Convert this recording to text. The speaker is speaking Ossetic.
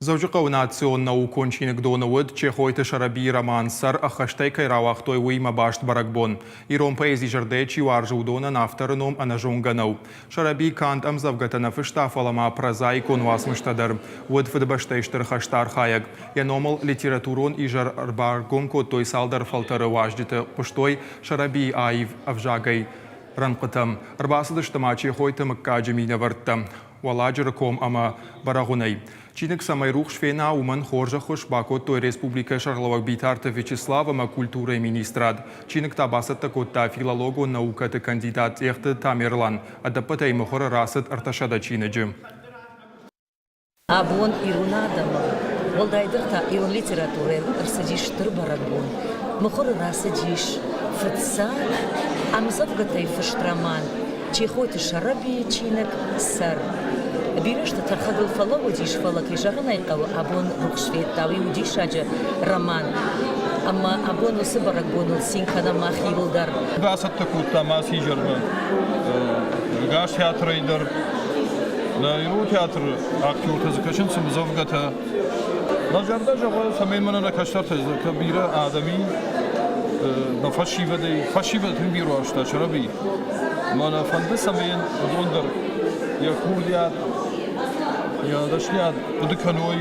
Дзӕуджыхъӕуы национ наукон чиныгдоны уыд Чехойты Сӕрӕбийы роман «Сӕр ӕххӕстӕй кӕй рауагътой, уыимӕ баст бӕрӕгбон. Ирон поэзи зӕрдӕйӕ чи уарзы, уыдонӕн авторы ном ӕнӕзонгӕ нӕу. Сӕрӕби канд ӕмдзӕвгӕтӕ нӕ фыста, фӕлӕ ма прозаикон уацмыстӕ дӕр. Уыд Фыдыбӕстӕйы Стыр хӕсты архайӕг. Йӕ номыл литературон изӕр ӕрбаргом кодтой цалдӕр фӕлтӕры уазджыты, хъуыстой Сӕрӕбийы аив ӕвзагӕй рӕнхъытӕм. Ӕрбацыдысты ма Чехойты мыггаджы минӕвӕрттӕ. Уӕлладжыры ком ӕмӕ Бӕрӕгъуынӕй. Чиныг цӕмӕй рухс фена, уымӕн хорз ӕххуыс бакодтой республикӕйы сӕргълӕууӕг Битарты Вячеслав ӕмӕ культурӕйы министрад. Чиныг та бацӕттӕ кодта филологон наукӕты кандидат Тъехты Тамерлан. Ӕдӕппӕтӕй мыхуыры рацыд 300 чиныджы. Абон ирон адӕмыл, уӕлдайдӕр та ирон литературӕйыл ӕрцыдис стыр бӕрӕгбон. Мыхуыры рацыдис фыццаг ӕмдзӕвгӕтӕй фыст роман Чехойты Сӕрӕбийы чиныг «Сӕр». Бирӕ сты тӕрхӕгыл фӕлӕууыдис, фӕлӕ, кӕй зӕгъын ӕй хъӕуы, абон рухс федта уый у диссаджы роман. Ӕмӕ абон уыцы бӕрӕгбоныл цин кӕнӕм мӕхиуыл дӕр. Бацӕттӕ кодтам ацы изӕрмӕ ӕгас театрӕй дӕр. Нӕ ирон театры актертӕ дзы кӕсынц ӕмдзӕвгӕтӕ. Мӕ зӕрдӕ зӕгъы, цӕмӕй мӕнӕ нӕ кӕстӕртӕ бирӕ адӕми нӕ фӕсивӕдӕй, фӕсивӕд тынг бирӕ уарзта Чырӕби. Мӕнӕ фӕнды, цӕмӕй йын уыдон дӕр йӕ курдиат, йӕ дӕсныйад хъуыды кӕной.